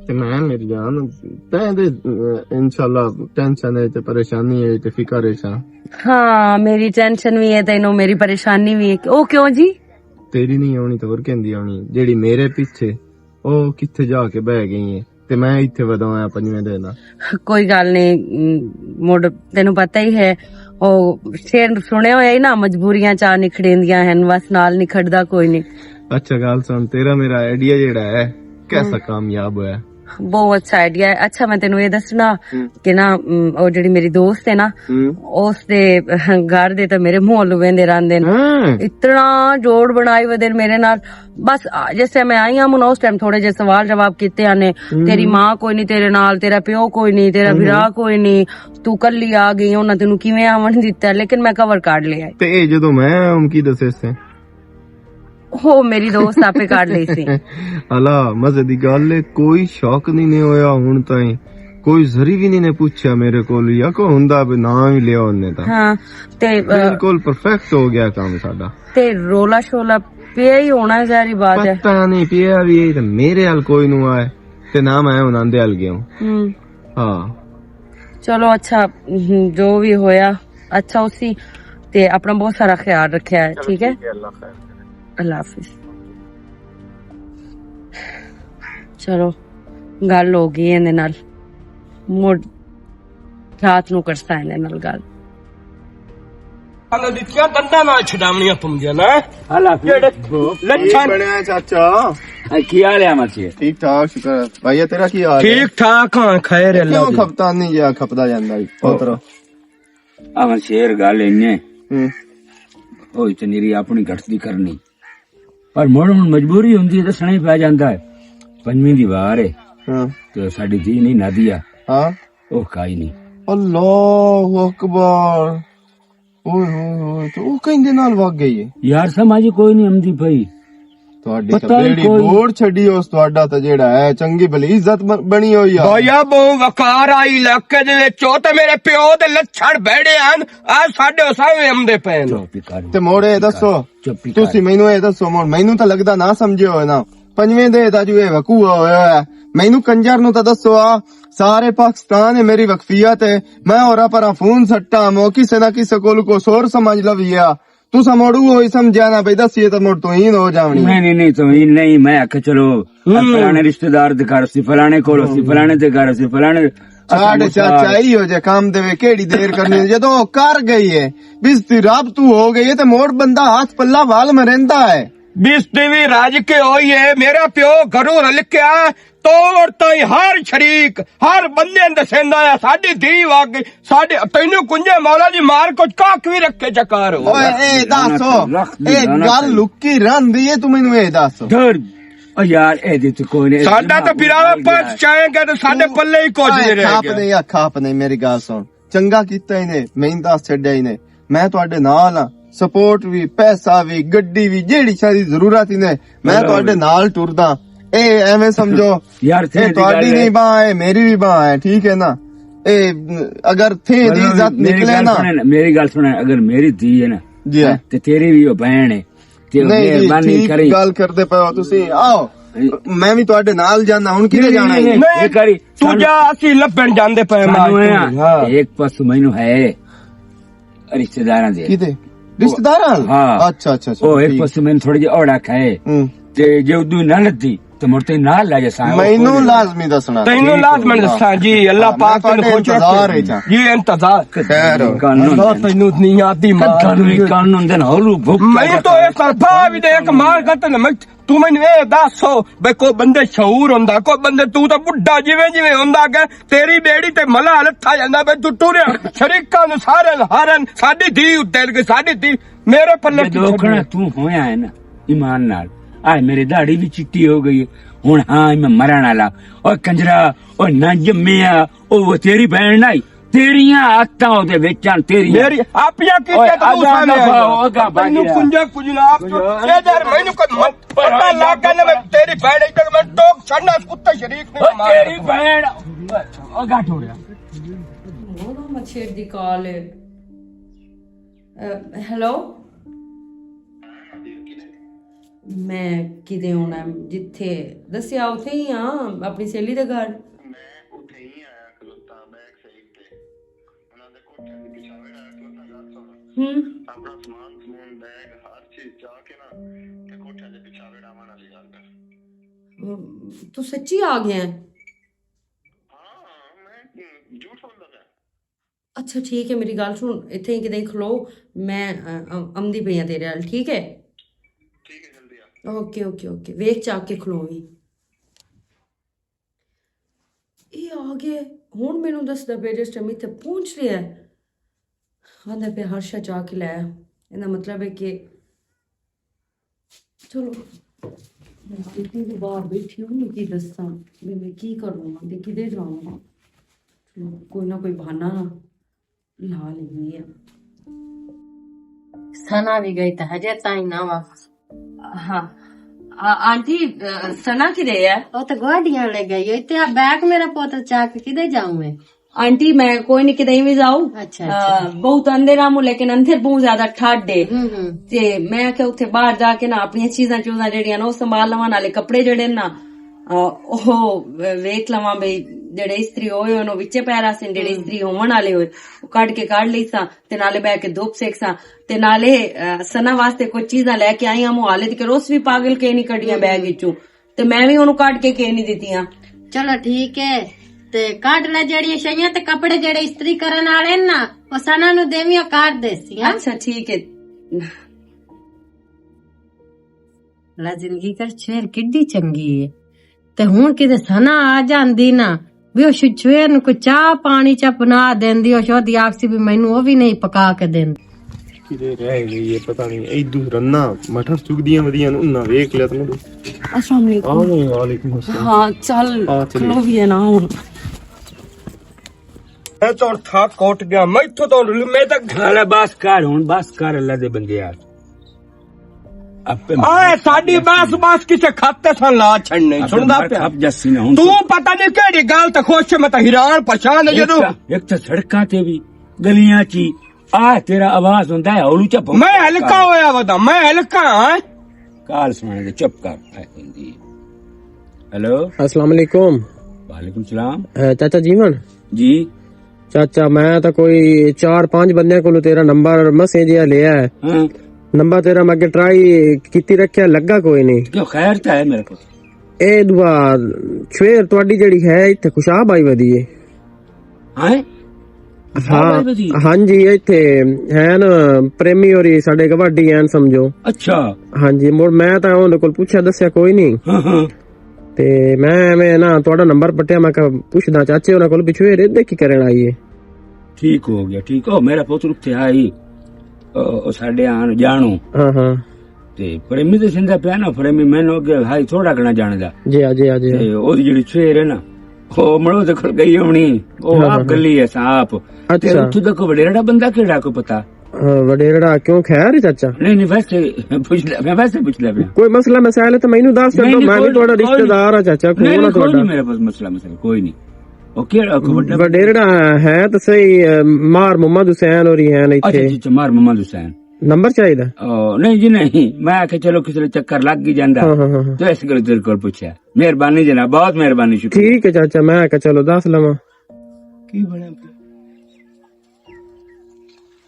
تے میں میری جان، تیں دے، انشاءاللہ ٹینشن ہے تے پریشانی ہے تے فکر ہے سا۔ ہاں، میری ٹینشن بھی ہے، تینوں میری پریشانی بھی ہے۔ او کیوں جی؟ تیری نہیں آنی تے ہور کہندی آنی، جیڑی میرے پیچھے، او کتھے جا کے بہ گئی ہے۔ تے میں ایتھے وداں آیا پنجویں دن دا۔ کوئی گل نہیں، م، مڑ تینوں پتہ ہی ہے، او شعر سنے ہوئے ہی نا، مجبوریاں چا نکھڑیندیاں ہن، بس نال نکھڑدا کوئی نہیں۔ اچھا گل سن، تیرا میرا آئیڈیا جیڑا ہے، کیسا ہم۔ کامیاب ہویا؟ بہت اچھا آئیڈیا ہے۔ اچھا، میں تینوں یہ دسنا ہوں۔ کہ نا، ام، او جڑی میری دوست ہے نا، ہوں۔ اس دے گھر دے تے میرے منہ لویں دے رہندے نے۔ ہاں۔ اتنا جوڑ بنائی ودے میرے نال۔ بس، آ، جیسے میں آئی ہاں، انہاں اس ٹائم تھوڑے جے سوال جواب کیتے آنے، ہوں۔ تیری ماں کوئی نہیں تیرے نال، تیرا پیو کوئی نہیں، تیرا ہوں۔ بھرا کوئی نہیں، تو کلی آ گئی، انہاں تینوں کیویں آون دتا ہے؟ لیکن میں کور کر لیا ہے۔ تے اے جدوں میں آیا ہوں، کی دسے سے؟ ہو، میری دوست آپے کر لئی سی۔ اللہ، مزے دی گل ہے، کوئی شک نہیں نے ہویا ہن تائیں۔ کوئی ذری بھی نہیں نے پوچھیا میرے کول، یا کوئی ہوندا بھی نام ہی لیا انہیں تاں۔ ہاں، تے، آ، بالکل پرفیکٹ ہو گیا کام ساڈا۔ تے رولا شولا پیا ہی ہونا ہے، ظاہری بات ہے۔ پتہ نہیں پیا بھی ہے، تے میرے حال کوئی نو آئے، تے نہ میں انہاں دے حال گیا ہوں۔ ہوں۔ ہاں۔ چلو اچھا، ہم، جو بھی ہویا، اچھا اسی تے اپنا بہت سارا خیال رکھیا ہے، ٹھیک ہے؟ اللہ خیر۔ اللہ حافظ۔ چلو، گل ہو گئی ایندے نال۔ مڑ رات نو کرساں ایندے نال گل۔ اللہ دی کیا دندا نال چھڈاونیاں پوندیاں نا۔ اللہ حافظ۔ جڑے لچھن۔ بنیا چاچا؟ اے کی حال ہے مرچی؟ ٹھیک ٹھاک، شکر ہے۔ بھائی، تیرا کی حال ہے؟ ٹھیک ٹھاک ہاں، خیر اللہ کیوں دی۔ کھپتا نہیں گیا، کھپتا جاندا ہی۔ پتر۔ آ شیر گل اینے۔ ہوں۔ او اتنی ری اپنی گھٹ دی کرنی۔ پر مڑ ہن مجبوری ہوندی ہے، دسنا ہی پی جاندا ہے۔ پنجویں دی وار ہے۔ ہاں۔ تے ساڈی دھی نہیں نادیا۔ ہاں۔ او کائی نہیں۔ اللہ اکبر۔ اوئے ہوئے ہوئے، تے او کہیں دے نال وگ گئی ہے؟ یار سمجھ کوئی نہیں آمدی پئی۔ تہاڈی پتہ ہی تبیڑی کوئی۔ بوڑ چھڈی اس تہاڈا تے جیڑا ہے، چنگی بھلی عزت ب-، بنی ہوئی آ۔ بھائیا، بہوں وقار آئی علاقے دے وچ، او تے میرے پیو دے لچھڑ بہڑے ہن، آج ساڈے اساں وی آمدے پئے نے۔ چپ ہی کر۔ تے موڑے دسو، چپ ہی کر۔ تسی مینوں اے دسو، موڑ مینوں تاں لگدا نہ سمجھے ہوئے نا۔ پنجویں دے دا جو اے وقوع ہویا ہے، مینوں کنجر نوں تاں دسو آ، سارے پاکستان ہے میری وقفیت ہے، میں اور پر فون سٹا مو کسے نہ کسے کول کو سور سمجھ لویا۔ تساں موڑو ہوئی سمجھیا نا بھئی دسیے تاں موڑ توہین ہو جاونی ہے۔ نہیں، نہیں، نہیں، توہین نہیں، میں آکھیا چلو، ہم۔ فلانے رشتہ دار دے گھر سی، فلانے کول سی، فلانے دے گھر سی، فلانے۔ چاڑے چاچا، ایہو جے کام دے وے کیڑی دیر کرنی ہے؟ جدوں او کر گئی ہے، بس تے رب تو ہو گئی ہے، تے موڑ بندہ ہاتھ پلا وال مریندا ہے۔ بس تے وی راج کے ہوئی ہے، میرا پیو گھروں رل کے آ، توڑ تائیں ہر شریک، ہر بندے دسیندا ہے، ساڈی دھی وگ گئی، ساڈے تینوں کنجے مولا دی مار کچھ کاک وی رکھے چکار ہو۔ اوئے، اے دسو، اے گل لکی رہندی ہے، تو مینوں اے دس۔ او یار، اے دے تے کوئی نہیں۔ ساڈا تے پھر آوے پنج چائیں گے تے ساڈے پلے ہی کچھ نہیں رہ گیا۔ کھاپ نہیں، آ کھاپ نہیں، میری گل سن۔ چنگا کیتا ہی نے، میں دس چھڈیا ہی نے۔ میں تہاڈے نال ہاں، سپورٹ وی، پیسہ وی، گڈی وی، جیڑی شے دی ضرورت ہی نے، میں تہاڈے نال ٹردا۔ اے ایویں سمجھو، یار، اے تہاڈی نہیں باں، اے میری وی باں ہے، ٹھیک ہے نا؟ اے اگر تھے دی عزت نکلے نا۔ میری گل سن، اگر میری دھی ہے نا، جی ہاں۔ تے تیری وی او بہن ہے، تے نہیں جی، مہربانی ٹھیک کری۔ گل کردے پئے ہو تسی۔ آؤ، میں وی تہاڈے نال جانا، ہن کدے جانا ہے؟ نہیں، نہیں، نہیں، نہیں۔ تو جا، اسی لبن جاندے پئے ماں۔ ایک پاس مینوں ہے رشتہ داراں دے۔ کدے؟ رشتہ داراں؟ ہاں۔ اچھا، اچھا، اچھا، او ایک پاس مینوں تھوڑی جی اوڑا کھائے۔ تے جے ادو نہ لدی، تے مڑ تے نال لے جا ساں۔ مینوں لازمی دسنا۔ تینوں لازمی دسنا جی، اللہ پاک تینوں خوش رکھے۔ جی انتظار۔ خیر ہو۔ قانون اللہ تینوں اتنی یاد دی مار۔ قانون دے نال ہولو بھوک۔ میں تو اے سرپا وی دیکھ مار قتل میں، تو مینوں اے دس ہو بے کوئی بندے شعور ہوندا، کوئی بندے تو تاں بڈھا جویں جویں ہوندا کہ تیری بیڑی تے ملا لتھا جاندا بے تو ٹریا شریکاں نوں سارے ہارن ساڈی دھی اتے گئی ساڈی دھی میرے پلے جے کی دوکھنا چھڈی۔ تو ہویا ہے نا ایمان نال، آئے میرے داڑھی بھی چٹی ہو گئی ہے۔ ہن ہاں میں مرن والا۔ او کنجرا، او نہ جمیا، او وہ تیری بہن نہیں، تیریاں آتاں او دے وچ آن تیریاں۔ میری آپیاں کی اوئے، کیا تم اگا سامنے دفعہ آئے ہو، ہو؟ اگا تینوں بھاگیا۔ کنجا کجھ نہ آپ تو اے در مینوں کوئی مت پتہ لگ گیا نہ میں تیری بہن ادھر میں ٹوک چھڑنا اس کتے شریک نہیں او مار تیری بہن، اگا ٹھوڑیا۔ محمد شیر دی کال ہے۔ اہ، ہیلو۔ میں کدے ہونا جتھے دسیا اتھے ہی ہاں، اپنی سہیلی دے گھر۔ میں اتھے ہی آیا کھلوتا، بیک سائیڈ تے۔ انہاں دے کوٹھے دے پچھاوے آیا کھلوتا، گل سن۔ ہوں۔ اپنا سامان سمون، بیگ، ہر چیز چا کے نا، تے کوٹھے دے پچھاوے آون والی گل کر۔ تو سچی آ گیا ہے؟ ہاں، میں جھوٹ بولدا پیا۔ اچھا ٹھیک ہے، میری گل سن، اتھے ہی کدے کھلو، میں، آ، آ، آمدی پئی ہاں تیرے نال، ٹھیک ہے؟ ٹھیک ہے، جلدی آ۔ اوکے، اوکے، اوکے، ویکھ چا کے کھلوویں۔ یہ آ گیا۔ ہن مینوں دسدا پیا جس ٹائم اتھے پہنچ رہیا ہے، آندا پیا ہر شے چا کے لے آ۔ ایندا مطلب ہے کہ چلو، میں اتنی دیر باہر بیٹھی ہوں، کی دساں بھی میں کی کروں گا تے کدے جاؤں گا۔ چلو، کوئی نہ کوئی بہانہ نہ لا لینی ہے۔ سنا بھی گئی تے ہجے تائیں نہ واپس۔ ہاں۔ آ-، آنٹی، آ، سنا کدے ہے؟ او تے گواڈیاں لے گئی ہے۔ تے آ بیگ میرا پوت چا کے کدے جاؤں میں؟ آنٹی، میں کوئی نہیں، کدے بھی جاؤ۔ اچھا، آ، اچھا۔ بہت اندھیرا مو، لیکن اندھیر بہت زیادہ ٹھڈ ہے۔ ہوں، ہوں۔ تے میں کہ اتھے باہر جا کے نا اپنی چیزاں چوزاں جڑیاں نا، او سنبھال لواں، نالے کپڑے جڑے نا، آ، او ویکھ لواں بھئی، جڑے استری ہوئے انہوں وچے پیر آسن، جڑے ہوں۔ استری ہون والے ہوئے، او کڈ کے کڈ لئی ساں، تے نالے بہ کے دھوپ سیک ساں، تے نالے، آ، سنا واسطے کچھ چیزاں لے کے آئی ہاں، مو حالت کے روس بھی پاگل کے نہیں کڈیاں ہوں۔ بیگ وچوں۔ تے میں وی اونوں کڈ کے کینی دتیاں۔ چلو ٹھیک ہے، تے کڈ لے جیڑیاں شیاں تے کپڑے جیڑے استری کرن والے نا، او سنا نو دیویاں کڈ دیسی، ہاں؟ اچھا، ٹھیک ہے۔ لا زندگی کر، شیر کڈی چنگی ہے۔ تے ہن کدے سنا آ جاندی نا، وی او شچوے نوں کوئی چاہ پانی چا بنا دیندی، او شودی آکھسی بھی مینوں او وی نہیں پکا کے دیندی۔ کدے رہ گئی ہے، پتہ نہیں۔ ایدو رنا مٹھا چگدیاں ودیاں نوں نہ ویکھ لیا تمہیں۔ السلام علیکم۔ آ، وعلیکم السلام۔ ہاں، چل، آ، چلیے۔ کھلو بھی ہے نا ہن۔ میں تو تھا کوٹ گیا، میں تو تو میں تک گھر ہے، بس کر ہن، بس کر، اللہ دے بندے یار۔ آپے آئے ساڈی بس، بس کسے کھاتے سن لا چھڑنے، آپے سندا مار پیا۔ کھپ جسی نہ ہن۔ تو پتہ نہیں کیڑی گل تے خوش ہے، میں تے حیران پریشان ہے ایک جدوں۔ تے، ایک تے سڑکاں تے بھی، گلیاں چی، آ تیرا آواز ہوندا ہے، ہولو چا بھونک۔ میں ہلکا ہویا ودا، میں ہلکا ہاں۔ کال سن کے چپ کر۔ ہیلو۔ السلام علیکم۔ وعلیکم السلام۔ اے، چاچا جیون؟ جی۔ چاچا، میں تاں کوئی چار پنج بندیاں کولوں تیرا نمبر مسیں جیا لیا ہے۔ ہاں۔ نمبر تیرا میں اگے ٹرائی کیتی رکھیا، لگا کوئی نہیں۔ کیوں، خیر تاں ہے میرے کول؟ اے دعا، شویر تہاڈی جڑی ہے، ایتھے خوشاب آئی ودی ہے۔ ہاں؟ خوشاب ہاں، آئی ودی؟ ہاں جی، ایتھے ہے نا، پریمی ہوری ساڈے گواڈی ہیں سمجھو۔ اچھا۔ ہاں جی، مڑ میں تاں انہاں کول پوچھیا، دسیا کوئی نہیں۔ ہاں، ہاں۔ تے میں ایویں نا تہاڈا نمبر پٹیا، میں کہا پوچھدا چاچے انہاں کول پچھوے رہدے کی کرن آئی ہے۔ ٹھیک ہو گیا، ٹھیک ہو، میرا پتر اتھے آئی، او، او ساڈے آن جانو۔ ہاں، ہاں۔ تے پریمی تے سندا پیا نا، پریمی مینوں اگے ہائی تھوڑا گھنا جاندا۔ جی ہاں، جی ہاں، جی ہاں۔ تے او جڑی شیر ہے نا، او مڑو تے کھل گئی ہونی، او ہاں، آپ ہاں، ہاں۔ گلی ہے ساں آپ۔ تے اچھا۔ اتھوں تک وڈیرا بندہ کیڑا کوئی پتہ؟ ہاں، وڈیرڑا کیوں خیر ہے چاچا؟ نہیں، نہیں، ویسے پوچھ لیا، میں ویسے پوچھ لیا پیا۔ کوئی مسئلہ مسائل ہے تو مینوں دس نہیں، چھڈو، نہیں، میں بھی کوئی تہاڈا نہیں، کوئی رشتہ دار ہاں چاچا، نہیں، کون نہیں، ہے کوئی تہاڈا؟ نہیں، میرے پاس مسئلہ مسائل کوئی نہیں۔ او کیڑا کوئی وڈا وڈیرڑا ہے تو صحیح، اے، مار محمد حسین ہوری ہیں اچھا، ایتھے۔ جی، اچھا، مار محمد حسین۔ نمبر چاہیدا؟ او، نہیں جی، نہیں، میں آکھیا چلو کسے چکر لگ ہی جاندا۔ ہاں، ہاں، ہاں، ہاں۔ تو اس گل تیرے کول پوچھیا۔ مہربانی جناب، بہت مہربانی، شکریہ۔ ٹھیک ہے چاچا، میں آکھیا چلو دس لواں۔ کی بنیا پیا؟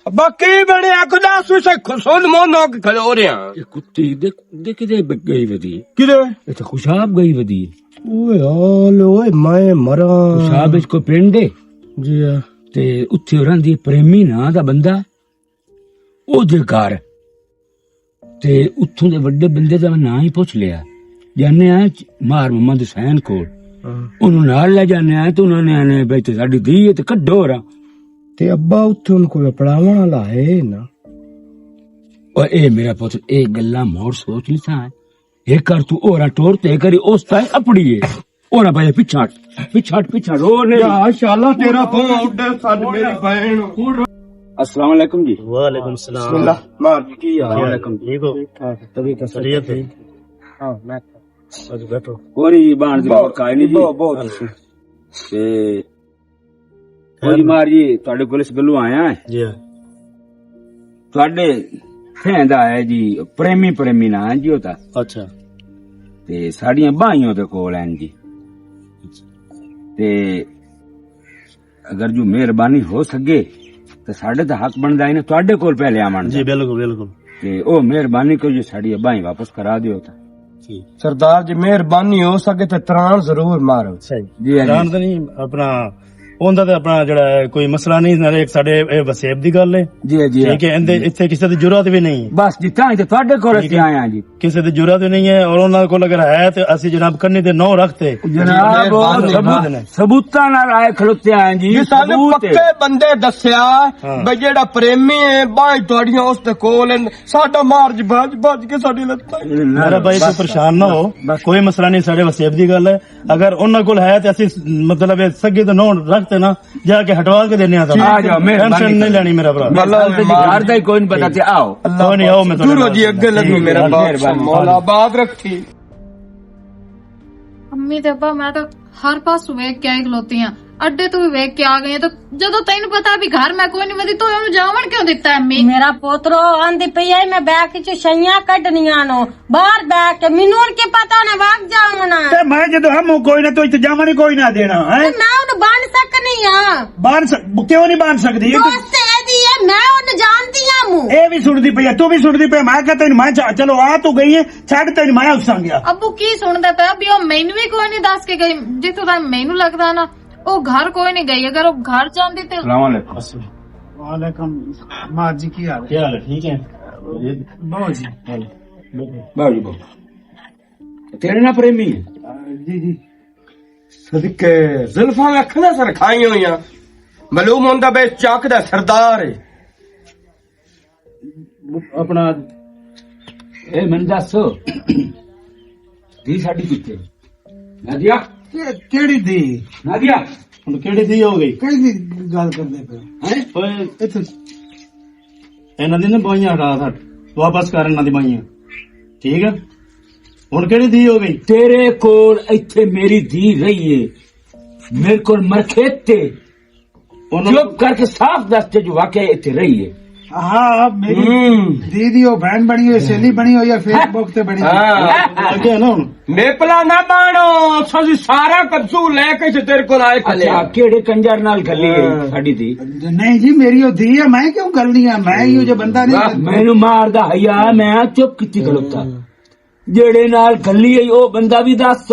ابا کی بنیا؟ خدا سو سے خسون مو نوک کھلو رہے ہیں۔ یہ کتی دے، دے کدے ب-، گئی ودی؟ کدے؟ یہ تو خوشاب گئی ودی۔ اوئے حال، اوئے میں مراں۔ خوشاب اس کو پنڈ ہے۔ جی ہاں۔ تے اتھے رہندی پریمی ناں دا بندہ، او دے گھر۔ تے اتھوں دے وڈے بندے دا میں ناں ہی پوچھ لیا۔ جانے آئے چ-، مار محمد حسین کول۔ ہاں۔ انہوں نال لے جانے آئے تے انہوں نے آنے، "بھائی، تے ساڈی دھی ہے تے کڈو را۔" تے ابا اتھے ان کول پڑھاون والا ہے نا۔ او اے میرا پتر، اے گلاں مور سوچ نہیں سا۔ اے کر تو اورا ٹور تے کری اس تائیں اپڑی ہے۔ اور بھائی، پچھاٹ، پچھاٹ، پچھاٹ، اور نہیں۔ یا شالا، تیرا پاؤں اڈے، ساڈ میری بہن۔ السلام علیکم جی۔ وعلیکم السلام۔ بسم اللہ۔ مار جی، کی حال؟ السلام علیکم۔ ٹھیک ہو؟ طبیعت خیریت ہے؟ ہاں، میں بس بیٹھو۔ اور یہ بان دی بہت، بہت کائے نہیں جی۔ بہت، بہت۔ تے کوئی مار جی، تہاڈے کول اس گلوں آیا ہے۔ جی ہاں۔ تہاڈے تھیں دا ہے جی، پریمی، پریمی ناں ہے جی ہوتا۔ اچھا۔ تے ساڈیاں باہیاں دے کول ہیں جی۔ تے اگر جو مہربانی ہو سکے تے ساڈے تے حق بندا ہے نا تہاڈے کول پہلے آون دا۔ جی، بالکل، بالکل۔ تے او مہربانی کرو جی، ساڈی باہیں واپس کرا دیو تے۔ جی۔ سردار جی، مہربانی ہو سکے تے تران ضرور مارو۔ صحیح۔ جی ہاں جی۔ تران تو نہیں، اپنا اوندا تے اپنا جڑا ہے، کوئی مسئلہ نہیں، نالے ایک ساڈے، اے وسیب دی گل ہے۔ جی، جی۔ ٹھیک ہے، اندے اتھے کسے دی جرات بھی نہیں۔ بس جی، تاں تے تہاڈے کول ٹھیک ہے۔ آئے ہاں جی۔ کسے دی جرات بھی نہیں ہے، اور انہاں کول اگر ہے تے اسی جناب کنی تے نو رکھتے۔ جناب، مہربانی۔ ثبوت نے۔ ثبوتاں نال آئے کھلوتے آئے جی، جی، سانو ثبوت ہے۔ پکے بندے دسیا ہاں۔ بھئی جیڑا پریمی ہے، باہیں تہاڈیاں اس دے کول ہن، ساڈا مار جی بھج بھج کے ساڈی لتاں۔ میرا بھائی، تو بس، پریشان نہ ہو، بس۔ کوئی مسئلہ نہیں، ساڈے وسیب دی گل ہے۔ اگر انہاں کول ہے تے اسی، مطلب، اے سگے تے نو رکھتے نا، جا کے ہٹوا کے دینے آ۔ آ جاؤ، مہربانی ٹینشن نہیں کرو۔ لینی میرا بھرا۔ بس، اللہ ہل تے جی، مار۔ گھر دا ہی کوئی نہیں پتا تے آؤ۔ اللہ دور ہو جی، اگے لگو میرا بادشاہ، مولا آباد رکھی۔ امی تے ابا، میں تو ہر پاسوں ویکھ کے آئی کھلوتی ہاں، اڈے تو بھی ویکھ کے آ گئی ہاں۔ تو جدوں تینوں پتا بھی گھر میں کوئی نہیں ودی، تو انہوں جاون کیوں دتا ہے امی؟ میرا پوترو، آندی پئی ہے، میں بیگ چ شیاں کڈنیاں نو، باہر بیٹھ کے، مینوں ہن کی پتا انہیں وگ جاونا ہے۔ تے میں جدوں ہم کوئی نہ، تو اتنے جاون ہی کوئی نہ دینا ہے۔ تے میں انہوں بن سکنی ہاں۔ بن سک-، کیوں نہیں بن سکدی؟ دوست اے دی ہے، میں انہوں جانتی ہاں موں۔ اے بھی سنتی پئی ہے، تو بھی سنتی پئی ہے۔ میں کہتا ہوں، میں چا-، چلو آ تو گئی ہے، چھڈ تینوں میں اس سانگیا۔ ابو کی سندا پیا بھی؟ او مینوں بھی کوئی نہیں دس کے گئی۔ جتھوں تک مینوں لگدا نا، او گھر کوئی نہیں گئی۔ اگر او گھر جاندی تے السلام علیکم۔ وعلیکم۔ ماں جی، کی حال ہے؟ کیا حال ہے؟ ٹھیک ہے؟ بہو جی۔ بہو جی، بہو۔ تیرے نال پریمی ہے؟ جی، جی۔ صدقے زلفاں ویکھنا سر کھائیاں ہویاں۔ معلوم ہوندا بے چاک دا سردار ہے۔ اپنا، اے مینوں دس، دی ساڈی کتے؟ نادیا؟ کہ-، کیڑی دی؟ نادیا؟ ہن کیڑی دی ہو گئی؟ کیڑی دی گل کردے پے؟ ہیں؟ اوئے، اتھے انہاں دی نہ بائیاں ہٹا سٹ، واپس کر انہاں دی بائیاں۔ ٹھیک ہے؟ ہن کیڑی دی ہو گئی؟ تیرے کول اتھے میری دی رہی ہے، میرے کول مرکھے تے۔ انہوں چپ کر کے صاف دس تے جو واقعہ اتھے رہی ہے۔ ہاں، میری ہم۔ دی دی او بہن بنی ہوئی، سہیلی بنی ہوئی ہے، فیس بک تے بنی ہوئی۔ ہاں۔ اگے نا ہن۔ میپلا نہ بانو، سزی سارا کبسو لے کے سے تیرے کول آئے کھلے۔ اچھا، کیڑے کنجر نال گلی ہے ہاں۔ ساڈی دی؟ نہیں جی، میری او دی ہے، میں کیوں گلنی ہے؟ میں ایہو جو بندہ نہیں واہ، گلنی۔ مینوں مار دا حیا، میں چپ کیتی کھلوتا۔ جیڑے نال گلی ہے، او بندہ بھی دس۔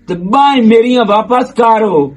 تے باہیں میریاں واپس کر ہو،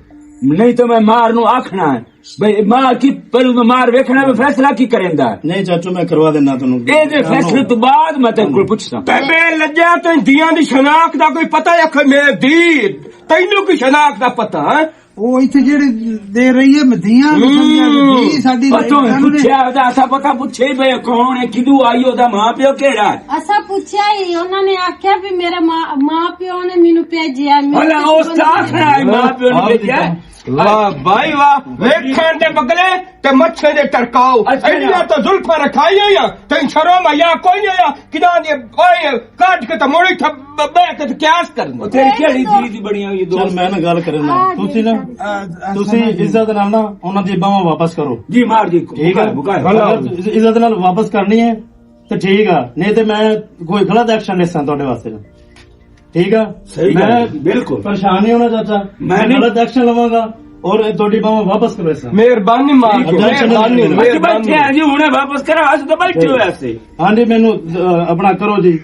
نہیں تو میں مار نو آکھنا ہے۔ بھئی مار کی، پہلو میں مار ویکھنا، میں فیصلہ کی کریندا ہے؟ نہیں چاچو، میں کروا دینا تانوں۔ اے دے فیصلے تو بعد میں تیرے کول پوچھدا۔ تے بے لجا، تو دیاں دی شناخت دا کوئی پتہ ہے؟ کہ میں دی، تینوں کی شناخت دا پتہ ہے؟ او ایتھے جیڑے دے رہی ہے مدیاں، ہم۔ سمجھا کہ دی ساڈی پتہ نہیں، پوچھیا دا اسا پتہ پوچھے بھئی کون ہے، کدوں آئی، او دا ماں پیو کیڑا ہے؟ اسا پوچھیا ہی، انہاں نے آکھیا بھی میرے ماں، ماں پیو نے مینوں بھیجیا، مینوں بھلا کسی اس بندے دا نے آخر آئی ماں پیو نے بھیجیا ہے؟ واہ بھائی واہ، ویکھن دے بگلے تے مچھے دے ٹرکاؤ۔ اچھا۔ ایڈیاں تو زلفاں رکھائی ہویاں، تے شرم حیا کوئی نہیں آیا۔ کداں دے اوئے کٹ کے تے مڑی تھا ب-، بہ کے تے قیاس کرنا۔ او تیری کیڑی چیز بنی ہوئی ہے چل، دوست؟ میں نا گل کرنا۔ آ، تسی نا، جی، سر۔ تسی عزت نال نا انہاں دی باہواں واپس کرو۔ جی، مار جی، ٹھیک ہے؟ بکا، بکا۔ بھلا عزت نال واپس کرنی ہے تے ٹھیک ہے، نہیں تے میں کوئی غلط ایکشن لیساں تہاڈے واسطے۔ ٹھیک ہے؟ صحیح گل میں ہے، بالکل۔ پریشان نہیں ہونا چاچا، میں میں نہیں۔ غلط ایکشن لواں گا اور تہاڈی باہواں واپس کرویساں۔ مہربانی ماں، ٹھیک ہے۔ مہربانی، اچھا، مہربانی۔ بیٹھے ہیں جی، ہنے واپس کرا، اج تو بیٹھے ہوئے ایسے۔ ہاں جی، مینوں، آ، اپنا کرو جی۔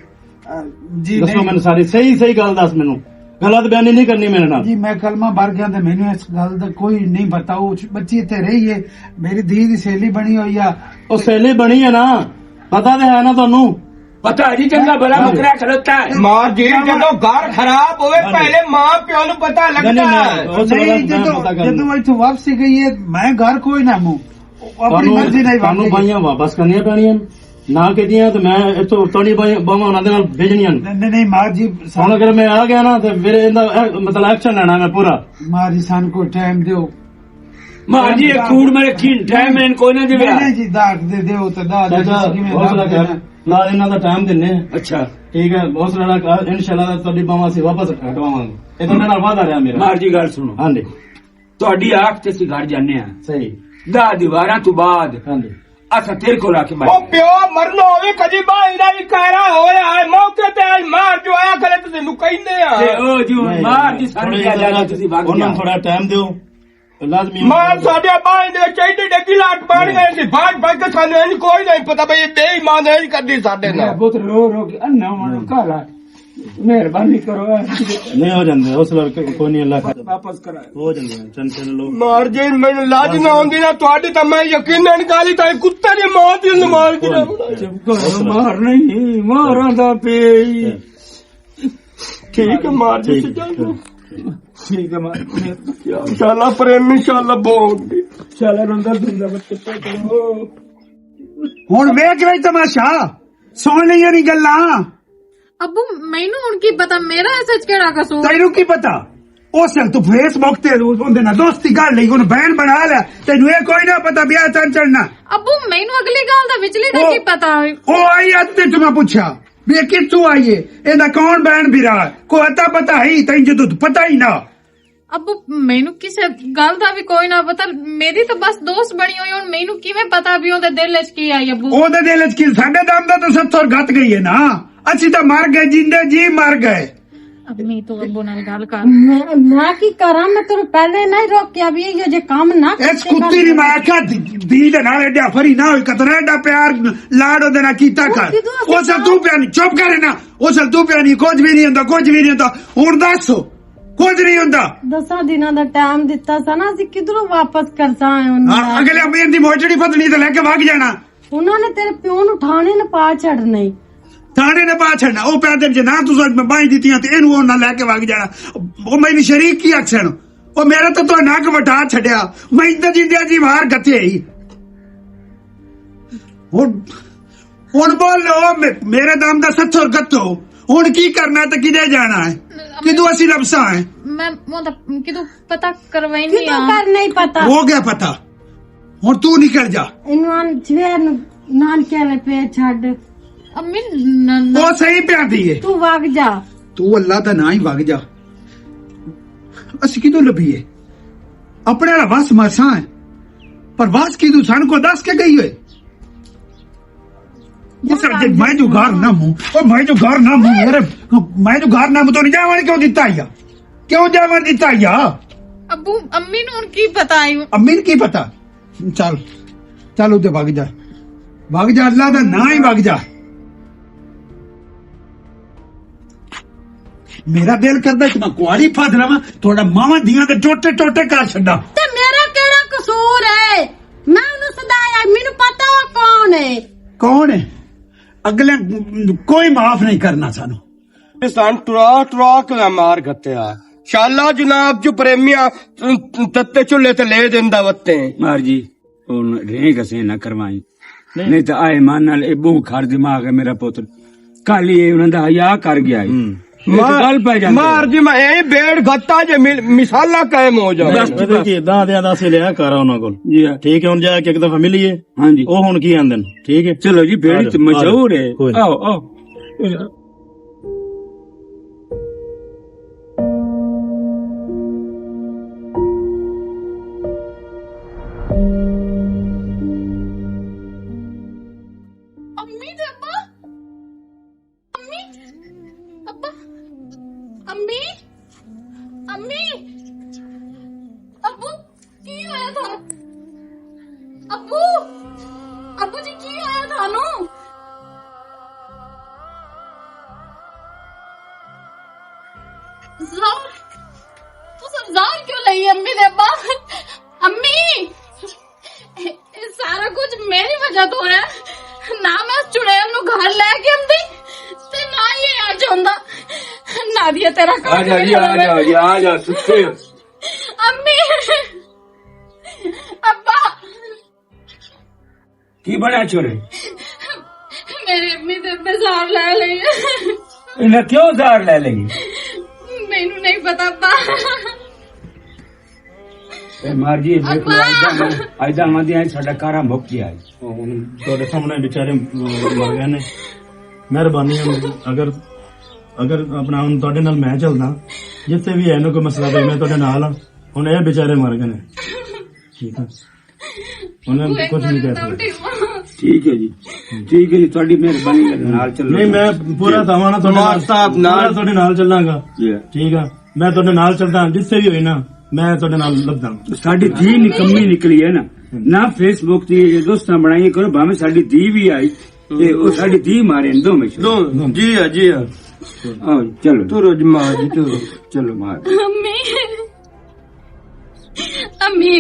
آ، جی، دسو نہیں۔ مینوں ساری صحیح، صحیح گل دس مینوں۔ غلط بیانی نہیں کرنی میرے نال۔ جی، میں کلمہ بھر گیا تے مینوں اس گل دا کوئی نہیں پتا۔ او بچی اتھے رہی ہے، میری دھی دی سہیلی بنی ہوئی آ۔ او سہیلی بنی ہے نا، پتا تے ہے نا تانوں۔ پتا جی، چنگا بھلا مکرا کھلوتا ہے۔ ماں جی، جدوں گھر خراب ہوئے، پہلے ماں پیو نوں پتا لگدا ہے۔ نہیں، نہیں، نہیں، اس ویلے نہیں، میں جدوں، پتا کرنا۔ جدوں اتھوں واپسی گئی ہے، میں گھر کوئی نہ موں۔ اپنی تانوں، مرضی نال تانوں واپسی۔ بائیاں واپس کرنیاں پینیاں۔ نہ کیتیاں تے میں اتھوں تانی بائیاں، باہواں انہاں دے نال بھیجنیاں۔ نہیں، نہیں، نہیں، ماں جی، ہن اگر میں آ گیا نا، تے پھر ایندا، اے، مطلب، ایکشن لینا میں پورا۔ ماں جی، سان کو ٹائم دیو۔ ماں جی، ایک کوڑ میرے کین ٹائم میں ان کو نہ دیویا۔ نہیں، نہیں جی، داغ دے دیو تے داغ دے چاچا، جس کی میں حوصلہ داغ کر۔ دینا۔ نال انہاں دا ٹائم دینے۔ اچھا۔ ٹھیک ہے، حوصلہ رکھ، انشاءاللہ تہاڈی باہواں اسی واپس کٹواواں گے۔ اے تہاڈے نال وعدہ رہیا میرا۔ ماں جی، گل سنو۔ ہاں جی۔ تہاڈی آکھ تے اسی گھر جانے ہاں۔ صحیح۔ داہ دیواراں تو بعد ہاں جی۔ اساں تیرے کول آ کے او بیٹھے۔ پیو مرنا ہوے، کدی بھائی دا وی کہرا ہویا ہے، موقع تے آج مار جو آیا کرے، تسی نوں کہندے آ۔ تے او جو نہیں، مار جی ساڈی تھوڑی جگہ دیر تسی بھاگ انہاں گیا۔ تھوڑا ٹائم دیو، لازمی مار ساڈے بھائی دے چاہیے ڈگی لاٹ بن گئے سی، بھاج بھاج کے سانوں انج کوئی نہیں پتا بھئی یہ بے ایمان ہے، انج کردی ساڈے نال۔ بہت رو رو کے انا من کالا۔ مہربانی کرو۔ نہیں، ہو جاندے، حوصلہ رکھو، کوئی نہیں، اللہ خیر۔ واپس کرائے۔ ہو جاندے، ٹینشن لو۔ مار جے، مینوں لاج نہ ہوندی نا تہاڈی، تاں میں یقیناً کالی تاں کتے دی موت دی نماز گرا۔ چپ کرو، مار نہیں، ماراں دا پے۔ ٹھیک ہے، مار جے۔ ٹھیک ہے، مار۔ یا شالا پریم، شالا بہت۔ شالا رندا دندا بچے پہ کرو۔ ہن ویکھ ویکھ تماشا، سن لئیاں نی گلاں۔ ابو، مینوں ہن کی پتا میرا اس وچ کیڑا قصور؟ تینوں کی پتا؟ اس ویل تو فیس بک تے اوندے نال دوستی کر لئی، اون بین بنا لیا۔ تینوں اے کوئی نہ پتا بیا چن چڑھنا۔ ابو، مینوں اگلی گل دا وچلی دا او، کی پتا ہوئی؟ او آئی ات تے تمہیں پوچھا، بیا کتھوں آئی ہے؟ ایندا کون بین بھرا؟ کوئی اتا پتا ہی؟ تینوں جدوں پتا ہی نہ۔ ابو، مینوں کسے گل دا بھی کوئی نہ پتا، میری تو بس دوست بنی ہوئی، ہن مینوں کیویں پتا بھی اوندے دل وچ کی آئی ابو؟ اوندے دل وچ کی؟ ساڈے دم دا تو ستھر گت گئی ہے نا، اسی تو مر گئے، جیندے جی مر گئے۔ امی تو ابو نال گل کر۔ میں، میں کی کراں؟ میں تینوں پہلے نہ ہی روکیا بھی یہ جے کام نہ اس کتے کتی نال۔ دی میں آکھیا، دی، دی دے نال ایڈا فری نہ ہوئی، کتنا ایڈا پیار لاڈ اوندے نال کیتا کر۔ کدوں اس تو پیانی، چپ کر نا، اس تو پیانی، کچھ بھی نہیں ہوندا، کچھ بھی نہیں ہوندا۔ ہن دس، کچھ نہیں ہوندا۔ دساں دناں دا ٹائم دتا سا نا، اسی کدھروں واپس کرساں انہاں ہاں، نال؟ اگلے امیر دی موجڑی پتنی تے لے کے وگ جانا۔ انہاں نے تیرے پیو نوں تھانے نہ پا چھڑنا ای۔ تھانے نہ پا چھڑنا، او پیدل جے نہ تساں میں بائی دتیاں تے اینوں او نہ لے کے وگ جانا۔ او میری شریک کی اکسن، او میرا تو تو نک وٹا چھڈیا، میں اتنا جیندیا جی مار گتے ہی۔ ہن، ہن بول لو، مے-، میرے دم دا ستھر گتو۔ ہن کی کرنا تے کدے جانا ہے؟ کدوں اسی لبساں ہے؟ میں، میں تو کدوں پتہ کروائی نہیں کدوں آ۔ کر نہیں پتہ۔ ہو گیا پتہ۔ ہن تو نکل جا۔ اینوں آن سویر نوں نانکے والے پے چھڈ۔ امی، نہ، نہ۔ او صحیح پیا دی ہے۔ تو وگ جا۔ تو اللہ دا نام ہی وگ جا۔ اسی کدوں لبھی ہے؟ اپنے والا وس مرساں ہے۔ پر وس کدوں سن کو دس کے گئی ہوئے؟ او سر، جے میں جو گھر نہ موں، او میں جو گھر نہ موں، میرے، میں جو گھر نہ موں تو نہیں جاوان کیوں دیتا ہی آ؟ کیوں جاوان دیتا ہی آ؟ ابو، امی نوں ہن کی پتا آئی؟ امی نوں کی پتا؟ چل، چل ادھر بھاگ جا۔ بھاگ جا، اللہ دا نام ہی بھاگ جا۔ میرا دل کردا کہ میں کواری پھد لواں، تھوڑا ماواں دیاں دے ٹوٹے ٹوٹے کر چھڈاں۔ تے میرا کیڑا قصور ہے؟ میں انہوں سدایا، مینوں پتا وہ کون ہے۔ کون ہے؟ اگلے کوئی معاف نہیں کرنا سانو۔ سان ٹرا ٹرا کے مار گھتیا۔ شالا جناب جو پریمیا تتے چولہے تے لے دیندا وتے۔ مار جی، ہن رینگ اسیں نہ کروائیں۔ نہیں۔ نہیں تے آئے مان نال اے بہوں کھر دماغ ہے میرا پتر۔ کل ہی اے انہاں دا حیا کر گیا ہے۔ ہوں۔ اس مار، گل پہ جاندے مار ہیں۔ جی میں اے بیڑ گھٹا جے مل-، مثالا قائم ہو جائے۔ بس پتہ کی، داں دیاں دا اسی لیا کارا انہاں کول۔ جی ہاں۔ ٹھیک ہے، ہن جا کے ایک دفعہ ملیے۔ ہاں جی۔ او ہن کی آندن، ٹھیک ہے؟ چلو جی، بیڑ آ جاؤ، تے مشہور آ جاؤ، ہے۔ کوئی نہیں۔ آؤ، آؤ۔ امی تے ابا، امی، ابا، امی، امی، ابو، کی ہویا تھا؟ ابو، ابو جی، کی ہویا تھانوں؟ زار، تو سب زار کیوں لئی امی دے ابا؟ امی، اے سارا کچھ میری وجہ تو ہے۔ نہ میں اس چڑیل نوں گھر لے کے آندی، تے نہ ہی اے اج ہوندا۔ نادیہ تیرا آ جا جی، آ جا جی، آ جا، ستے ہو۔ امی، ابا۔ کی بنیا چھوڑے؟ میرے امی دے ابے زار لے لئی۔ انہیں کیوں زار لے لئی؟ مینوں نہیں پتا ابا۔ اے مار جی، دیکھ لو، ابا۔ اج دا، اج دا مندیاں ساڈا کارا مک گیا ہے۔ ہن تہاڈے سامنے بیچارے مر گئے نے۔ مہربانی ہے، اگر، اگر اپنا ہن تہاڈے نال میں چلدا، جتھے بھی ہے نا کوئی مسئلہ تے میں تہاڈے نال ہاں۔ ہن اے بیچارے مر گئے نے۔ ٹھیک ہے۔ انہاں نے کچھ نہیں کہہ سکتے۔ ٹھیک ہے جی، ٹھیک ہے جی، تہاڈی مہربانی، میرے نال چلو۔ نہیں، میں پورا تھاواں نا تہاڈے نال، ماسٹر صاحب نال۔ پورا تہاڈے نال چلاں گا۔ جی۔ ٹھیک ہے، میں تہاڈے نال چلدا ہاں، جس سے بھی ہوئی نا، میں تہاڈے نال لبدا ہاں۔ ساڈی دھی نکمی نکلی ہے نا، نہ فیس بک تے یہ دوستاں بنائیے کرو، بھاویں ساڈی دھی بھی آئی، تے او ساڈی دھی مارے دو میں۔ دو، جی ہاں، جی ہاں۔ آؤ، چلو۔ ترو جی ماں جی، ترو۔ چلو ماں جی۔ امی، امی،